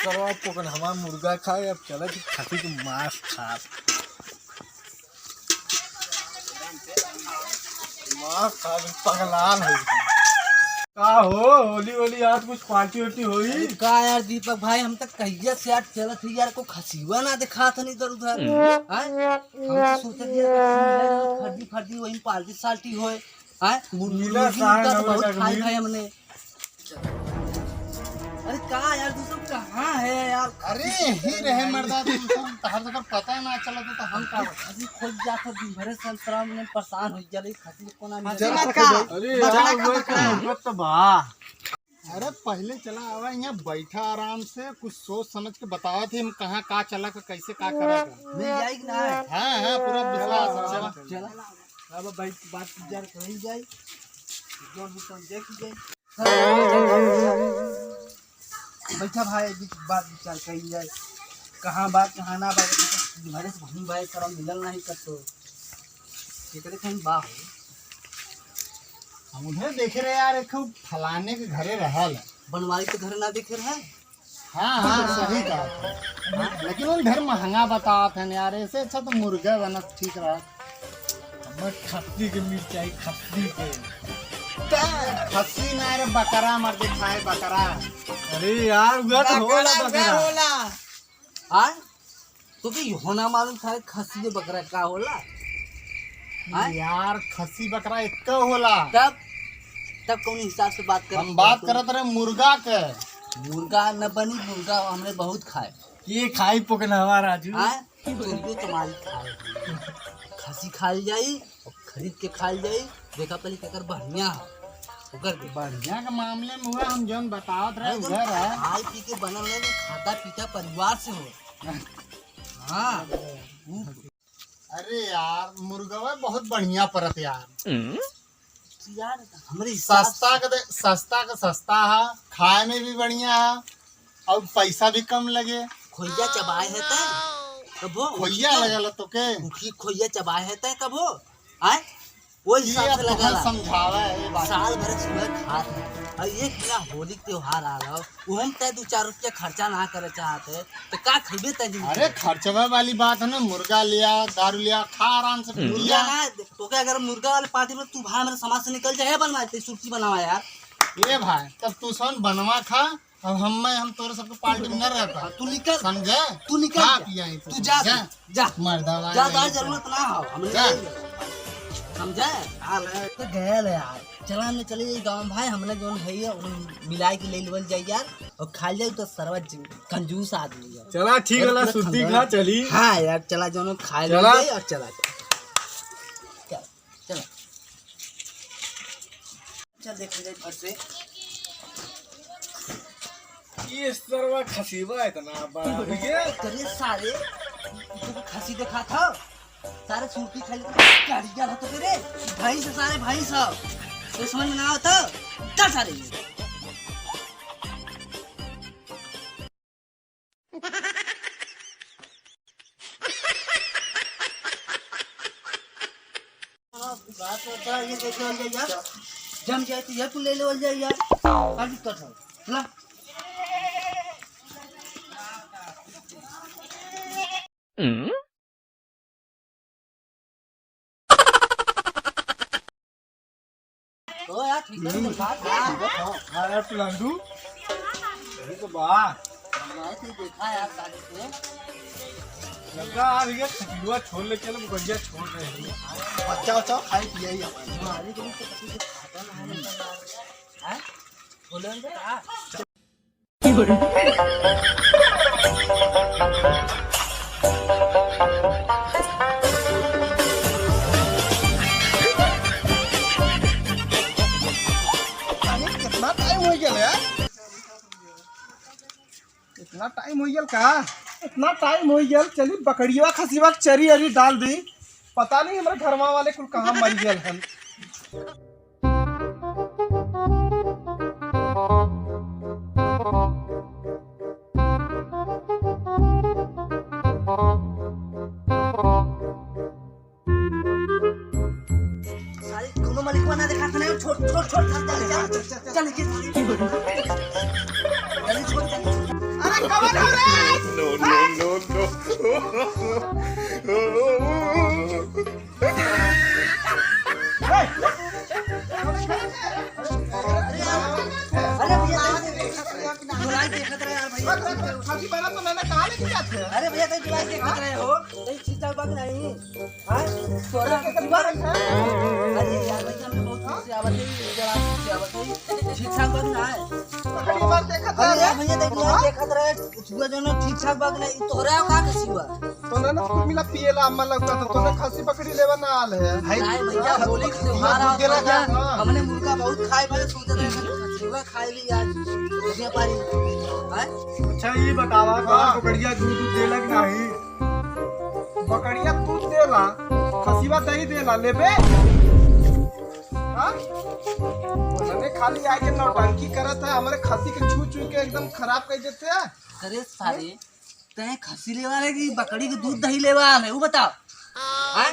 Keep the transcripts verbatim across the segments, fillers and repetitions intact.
करो आप, अपन हमार मुर्गा खाए, अब चलत ही खसी के मांस खाब। मांस खा के पगलान हो गए। का हो, होली होली आज कुछ पार्टी वार्टी होई? अरे का यार दीपक भाई, हम तक कहिया से यार चलत ही यार, को खसीवा ना दिखात है इधर उधर। हम्म। हैं? हम तो सोचत यार खसी मिले, खरीदी फर्दी वही पार्टी सार्टी होए। हैं? मुर्गी नीला उर्गी साग तो बहुत खाई भाई हमने। अरे का यार, तू सब कहाँ है यार? अरे यही रहे मर्दा, तू सब तहर जगह पता ना चला तो, तो हम का? अभी खोज जात हो, दिन भरे से हम शराब में परेशान हो गया, लेकिन खसी को ना मिला। मत का? अरे यार, वो तो बा। अरे पहले चला आवा, यहाँ बैठा आराम से, कुछ सोच समझ के बतावा थी हम कहाँ का चला का, कैसे का करा का। मिल जाएगी ना? हाँ, हाँ, पूरा विश्वास है। चला, चला। अब बैठ बात विचार करी जाए, जो भी तो देख जाए। बैठा भाई, अभी बात विचार कइल जाए, कहाँ बा, कहाँ ना बा। तुम्हारे से घूम भाई, सारा मिलल नहीं कर तो, एकरे कहीं बा हो। हम उधर देखे रहे यार, एक ठो फलाने के घरे रहल है। बनवारी के घरे ना देखे रहे? हाँ, हाँ, सही कहा। लेकिन वो ढेर महंगा बतावत है यार, ऐसे अच्छा तो मुर्गा बनत ठीक रहा। हमें खस्सी के मिर्चाई, खस्सी के। खस्सी ना रे, बकरा मर के खाए, बकरा। अरे यार, उगा तो होला बकरा, बकरा। होला। आय? तो के इहो ना मालूम सारे खस्सी के बकरा का होला? आय? यार, खस्सी बकरा एक होला। तब, तब कौन हिसाब से बात करत हम बात करत रहे मुर्गा के। मुर्गा न बनी, मुर्गा हमने बहुत खाए। ये खाई पोकनवा राजू। आय? चोरियो चमारी खाए, खसी खाइल जाई और खरीद के खाइल जाई। देखा पहले केकर बढ़िया है, ओकर के। बढ़िया के मामले में हुआ, हम जौन बतावत रहे, एकदम उधर है। खाए पी के बनल रहे, खाता पीता परिवार से हो। हाँ, ऊ अरे यार, मुर्गवा बहुत बढ़िया परत यार। यार, हमरे हिसाब सस्ता से के दे, सस्ता के सस्ता है, खाए में भी बढ़िया है और पैसा भी कम लगे। खोइया चबाए है तै? कबो? खोइया लगल है तोके? उखी खोइया चबाए है तै कबो? आय? वो ये हिसाब से अब तोहर लगल है। समझावा है ये बात। साल भर सुबह खात है और एक बिना होली के त्योहार आ रहा हो, वो हम तय दो चार रुपया खर्चा ना करे चाहते, तो का खइबे तय दिन? अरे, खर्चवा वाली बात है ना, मुर्गा लिया, दारू लिया, खा आराम से, पी लिया। मुर्गा ना, तोके अगर मुर्गा वाले पार्टी में तू भाई मेरे समाज से निकल जाए, बनवा दे, सुर्ती बनावा यार। ए भाई, तब तू सन बनवा खा, अब हम, मैं, हम तोरे सबके पार्टी में न रह पाए। तू निकल। समझे? तू निकल खा जा। पिया ही तू तू जा, जा। तू जा। मर्दा वाला जा, नहीं जा, तो। जरूरत ना हो, हम जा। नहीं लेंगे। समझे? हाल है। तो गयल है यार। चला, हमने चले जाई गाँव में भाई, हमने जौन है ये, उन मिलाए के ले लेवल जाई यार, और खा जाई तो सरवा ज-, कंजूस आदमी है। चला, ठीक और है, पूरा सुद्धी खानदान। खा, चली। हाँ यार, चला, जौन खाए ले चला। जाई और चला जाई। चल, चल। चल, देख ले, घर से। ये सरवा खसीबा इतना बड़ा हो गया। करे सारे, तू खसी देखा था? सारे सूती खाली गाड़ी क्या होता तेरे? भैंस है सारे, भैंस है। तो समझ में ना आता? चल सारे। बात होता है, ये देख लो, ले जा। जम जाए तो ये तू ले लो, ले जा। का दिक्कत है? ला। ओ यार, ठीक है, हम्म। बात है। हाँ यार, पिलांदू। यही तो बा। मैं तो देखा यार, शादी से। लगा यार, ये खटिया छोड़ ले, चलो, बढ़िया छोड़ रहे हैं। बच्चा, बच्चा, खाई पिए ही अपन। हमारी तो कुछ खाता ना है। हैं? बोले उनको कहा? अरे, कितना टाइम हो गया यार? इतना टाइम हो गया का? इतना टाइम हो गया, चली बकरिया खसिया चरी अरी डाल दी। पता नहीं हमारे घरवा वाले कुल कहाँ मर गए हन। सारी कोनो मलिकवा ना देखा था, छोड़, छोड़, छोड़, चल, चल, चल, चल, चल, चल, चल, चल, छोड़, चल। अरे, कमर खसी बना तो मैंने कहा लेके जाते हैं। अरे भैया, तैं दुआई देखत रहे हो, तैं ठीक ठाक बा कि नहीं? हाँ? तोरा के खसी बा? अरे यार भैया, हमने बहुत दूर से आवत है, जरा दूर से आवत है। ठीक ठाक बा कि नहीं? अरे यार, देखत रहे। अरे यार भैया, देख, हाँ? देखत रहे, उठुआ जो ना ठीक ठाक बा कि नहीं? तोहरा का खसी बा? तो ना, ना, कुल मिला पिएला, अम्मा लौका तो तोने खसी बकरी लेवा ना आल है। भाई, नहीं भैया, होली के त्योहार आवत बा, हाँ। हमने मुर्गा बहुत खाए, मैं सोच रहे हैं, खसी बा खाए ली आज, बढ़िया पारी। हैं? अच्छा, ये बतावा, हाँ। बकरिया दूध, दूध देला कि नहीं? बकरिया दूध देला, खसिवा दही देला, लेबे? हाँ? ओने खाली आके नौटंकी करत है, हमरे खसी के छू छू के एकदम खराब कर देते हैं। अरे सारे, तैं खसी लेवा है कि बकरी के दूध दही लेवा है, वो बताओ। हाँ?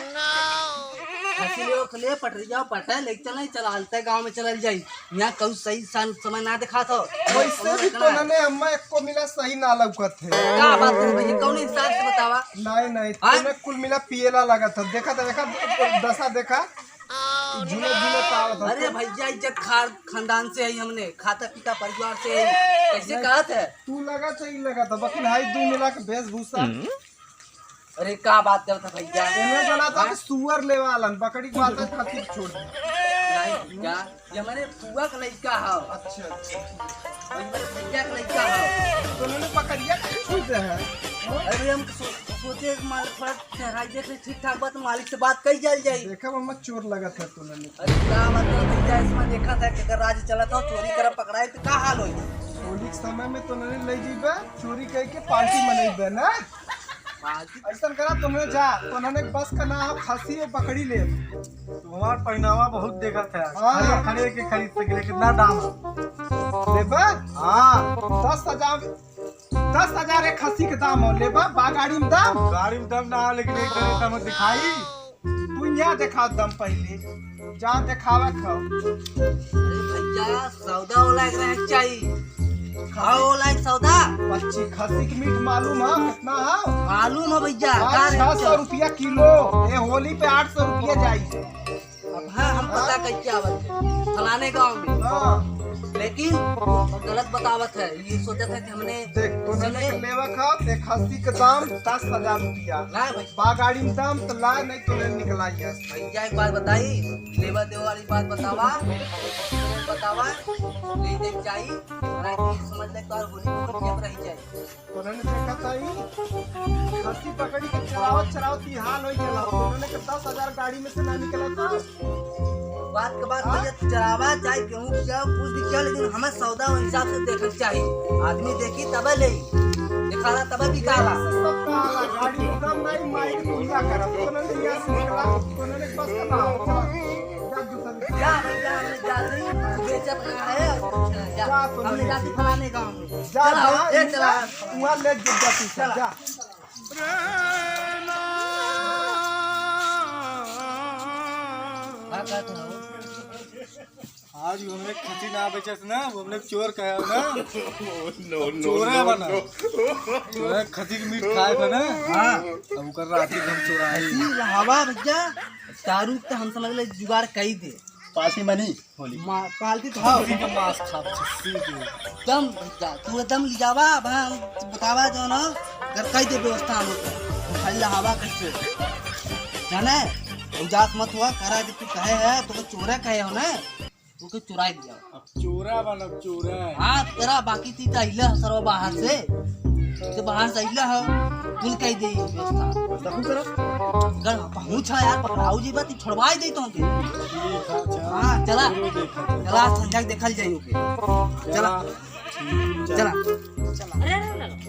खसी लेवा के ले, पटरी जाओ, पटे, लेके चल, नहीं चला, हलते गाँव में चलल जाई। यहाँ कहूँ सही सन-, समय ना दिखात हो। वैसे भी तो नने हम्मा एको मिला सही ना लौकत है। का बात है भैया, कौन हिसाब से बतावा? नहीं, नहीं, हाँ? तोने कुल मिला पिएला लगत है। देखा तो देखा, दशा देखा, झूले झूले पावत है। अरे भैया, इज्जत खार खानदान से है हमने, खाता पीता परिवार से है, कैसे नहीं, कहत है? तू लगत है, ई लगत है, बकिन हाई दू मिला के वेशभूषा। अरे का बात करत है भैया? एमे जना था हाँ? कि सुअर लेवालन, बकरी के बात है, खसी के छोड़ दे। नहीं भैया, ये हमारे फुआ का लड़का है। अच्छा, अच्छा। ये हमारे भैया का लड़का है। तो उन्होंने बकरिया का छू दे है। अरे हम सो-, सोचे कि मालिक थोड़ा चढ़ाई देख ले, ठीक ठाक बात, मालिक से बात कही जाल जाई। देखा मम्मा, चोर लगत है तोने। अरे का बात है भैया, इसमें देखा था कि अगर राज चला था, चोरी करा पकड़ाए तो का हाल होई? होली के समय में तोने ले जीबे, चोरी करके पार्टी मनइबे ना। ऐसन करा, तुमने जा, तुमने बस का ना हो, खसी और बकरी ले। तुम्हार पहनावा बहुत देखत है। हाँ। खड़े, खड़े के खरीद सके, कितना दाम है? लेबे? हाँ। दस हजार, दस हजार एक खसी के दाम हो, लेबे? बा गाड़ी में दाम? गाड़ी में दाम ना, लेकिन एक जने दाम दिखाई। तू यहाँ देखा दम पहले, जहाँ देखावे खाओ। अरे भैया, सौदा होला एक रहे चाहिए। खाओ होला एक सौदा। बच्ची खसी के मीट मालूम है कितना है? मालूम है भैया, का हाँ, रेट छह सौ चल? रुपया किलो। ये होली पे आठ सौ रुपया जाई। अब हाँ, हम पता हाँ? कैसे आवत है फलाने गांव में। हाँ। लेकिन गलत बतावत है, ये सोचत है कि हमने देख, तोने सुने। लेवा खाओ, देख खसी के दाम दस हजार रुपया। ना भाई। बा गाड़ी में दाम तो ला, नहीं तो ले निकला यहाँ से। भैया एक बात बताई, लेवा देवा वाली बात बतावा, बतावा, ले दे चाहिए, हमरा के समझ ले तो होली में रह जाए। तोने देखा था ई? खसी बकरी के चरावत चरावत ई हाल हो गया। तोने के दस हजार गाड़ी में से ना निकला था। बात के बात हाँ? भैया, तू चरावा चाहे गेहूं किया, कुछ भी किया, लेकिन हमें सौदा और हिसाब से देखना चाहिए। आदमी देखी तबे ले, दिखाला तबे बिकाला। सब कहाला, गाड़ी एकदम नहीं, माइक पूरा करा। तोने यहाँ से निकला, तोने बस का ना हो। जा, जा, भैया, हमने जाते ही बेचत रहा है। जा, जा, तो हमने नहीं। जाते फलाने गाँव में। जा, चला, जा, ए, चला। वहाँ ले जा, जा, तू चला। जा। का कहत हो? आज हमने खसी ना बेचस ना, वो हमने चोर कहा ना। No, no, चोरा no, बना। No। चोरा खसी के मीट खाए था ना। हाँ। अब ओकर राती हम चोराई। खसी हवा भैया, दारू तो हम समझ ले जुगाड़ कई दे। पार्टी मनी होली। मा-, पार्टी तो हाँ। खस्सी के मांस खाब, खस्सी के। दम भैया, तू दम लियावा, अब हम बतावा जो ना, घर कई दे व्यवस्था हम लोग। खाली हवा कैसे? जाने? उजास मत हुआ, करा कि तू कहे है, तो चोरा कहे हो ना, तो के चुराई लिया। अब चोरा बनब, चोरा। हाँ, तेरा बाकी ती तो अइले ह सरवा बाहर से। तो बाहर से अइले ह, कुल कई दे व्यवस्था। देखू करा। अगर पहुँच है यार, पकड़ाऊ जी बात, छोड़वाई दे तो के। ठीक है, चल। हाँ, चला। चलो, देखा जाए। चला, संझा के देखल जाई ओके। चला। चला। ठीक, चल। चला। चला। अरे, अरे, अरे, अरे।